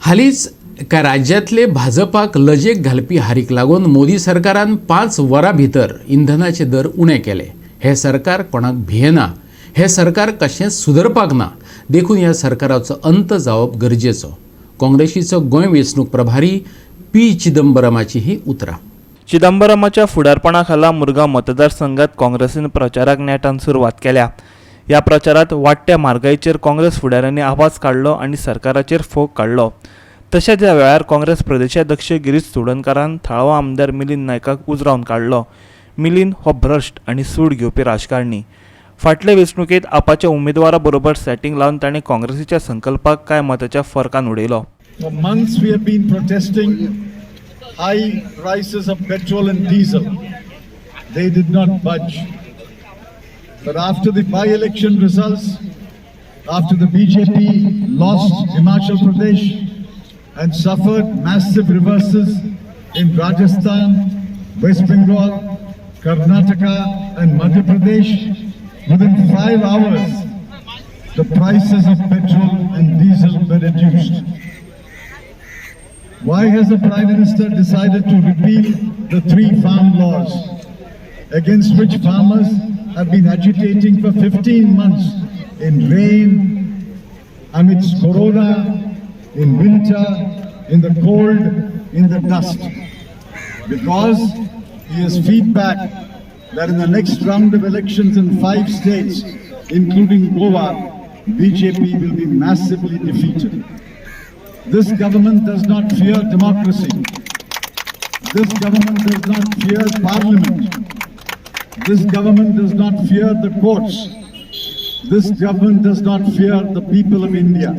हालींच एका राज्यांतले भाजपाक लजेक घालपी हारीक लागून मोदी सरकारान 5 वरां भितर इंधनाचे दर उणे केले. हें सरकार कोणाक भियेना. हें सरकार कशेंच सुदरपाक ना. देखून ह्या सरकाराचो अंत जावप गरजेचो. काँग्रेसीचो गोंय वेंचणूक प्रभारी पी चिदंबरमाची ही उतरां. चिदंबरमाच्या फुडारपणा खाला मुरगांव मतदारसंघात काँग्रेसीन प्रचाराक नेटान सुरवात केल्या. ह्या प्रचारात वाडट्या म्हारगायेचेर काँग्रेस फुडाऱ्यांनी आवाज काडलो आनी सरकाराचेर फोग काडलो. तशेंच ह्या वेळार काँग्रेस प्रदेशाध्यक्ष गिरीश चोडणकारान थळावो आमदार मिलिंद नायकाक उजरावन काडलो. मिलिंद हो भ्रश्ट आनी सूड घेवपी राजकारणी. फाटले वेंचणुकेंत आपाच्या उमेदवारा बरोबर सेटींग लावन ताणें काँग्रेसीच्या संकल्पाक कांय मताच्या फरकान उडयलो. For months we have been protesting high prices of petrol and diesel. They did not budge. But after the by-election results, after the BJP lost Himachal Pradesh and suffered massive reverses in Rajasthan, West Bengal, Karnataka and Madhya Pradesh, within 5 hours, the prices of petrol and diesel were reduced. Why has the Prime Minister decided to repeal the three farm laws against which farmers have been agitating for 15 months in rain, amidst corona, in winter, in the cold, in the dust? Because he has feedback that in the next round of elections in five states, including Goa, BJP will be massively defeated. This government does not fear democracy. This government does not fear parliament. This government does not fear the courts. This government does not fear the people of India.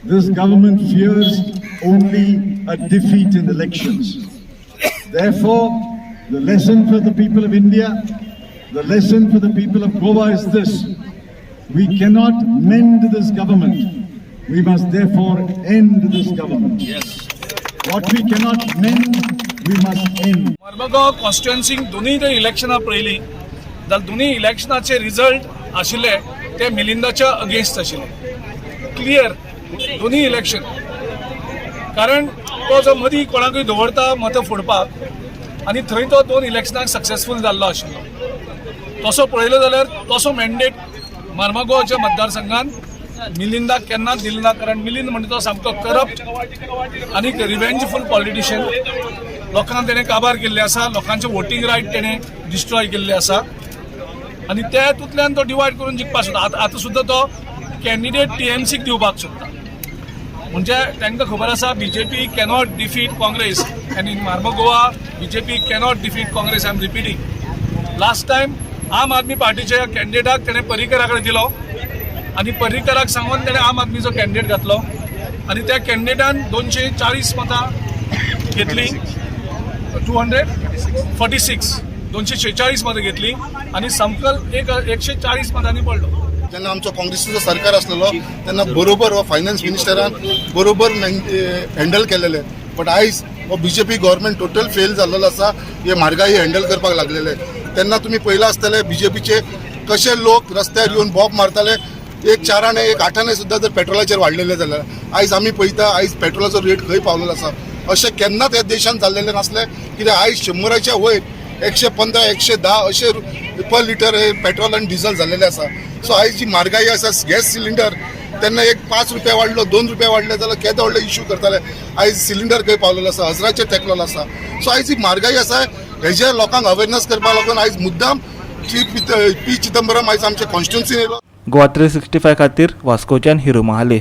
This government fears only a defeat in elections. Therefore, the lesson for the people of India, the lesson for the people of Goa is this. We cannot mend this government. We must therefore end this government. What we cannot mend, we must end. Marmagao कॉन्स्टिट्युएन्सीक दोनूय जर इलेक्शनां पळयलीं जाल्यार दोनूय इलेक्शनाचे result आशिल्ले ते मिलिंदाच्या against आशिल्ले, clear दोनूय election. कारण तो जो मदीं कोणाकूय दवरता मतां फोडपाक आनी थंय तो दोन इलेक्शनाक सक्सेसफूल जाल्लो आशिल्लो. तसो पळयलो जाल्यार तसो मॅन्डेट मार्मागोवाच्या मतदारसंघान मिलिंदाक केन्नाच दिलो ना. कारण मिलिंद म्हणजे तो सामको करप्ट आनी रिव्हेंजफूल पॉलिटिशियन. लोकांक तेणें काबार केल्ले आसा, लोकांचे वोटींग रायट तेणें डिस्ट्रॉय केल्ले आसा आनी तेतूंतल्यान तो डिवायड करून जिखपाक सोदता. आतां सुद्दां तो कॅन्डिडेट टीएमसीक दिवपाक सोदता. म्हणजे तांकां खबर आसा BJP cannot defeat Congress and in Marmagoa BJP cannot defeat Congress. I am repeating, last time आम आदमी पार्टीच्या कॅन्डिडेटाक तेणें पर्रीकरा कडेन दिलो आनी पर्रीकराक सांगून तेणें आम आदमीचो कॅन्डिडेट घातलो आनी त्या कॅन्डिडेटान 240 मतां घेतली, 246, 246 मतां घेतली आनी संकल्प एक 140 मतांनी पडलो. जेन्ना आमचो काँग्रेसीचो सरकार आसलेलो तेन्ना बरोबर हो फायनान्स मिनिस्टरान बरोबर हँडल केलेले. बट आयज हो बीजेपी गव्हर्मेंट टोटल फेल जाल्लेलो आसा. हे म्हारगाई हँडल करपाक लागलेले. तेन्ना तुमी पळयलां आसतले, बीजेपीचे कशे लोक रस्त्यार येवन बॉम्ब मारताले. एक चाराणे, एक आठाणे सुद्दां जर पेट्रोलाचेर वाडलेले जाल्यार आयज आमी पळयता, आयज पेट्रोलाचो रेट खंय पावलेलो आसा. अशें केन्नाच ह्या देशान जाल्लेलें नासलें. कित्याक आयज 100च्या वयर, 115, 110 अशे पर लिटर हे पेट्रोल आनी डिझल जाल्लेलें आसा. सो आयज जी म्हारगाई आसा, गॅस सिलिंडर तेन्ना एक 5 रुपया वाडलो, 2 रुपया वाडले जाल्यार केदो व्हडलो इश्यू करताले. आयज सिलिंडर खंय पावलेलो आसा, हजराचेर तेकलेलो आसा. सो आयज ही म्हारगाई आसा, हेजेर लोकांक अवेरनस करपाक लागून आयज मुद्दाम पी चिदंबरम आयज आमच्या कॉन्स्टिट्युन्सीन येयलो. गोवा 365 खातीर वास्कोच्यान हिरू महाले.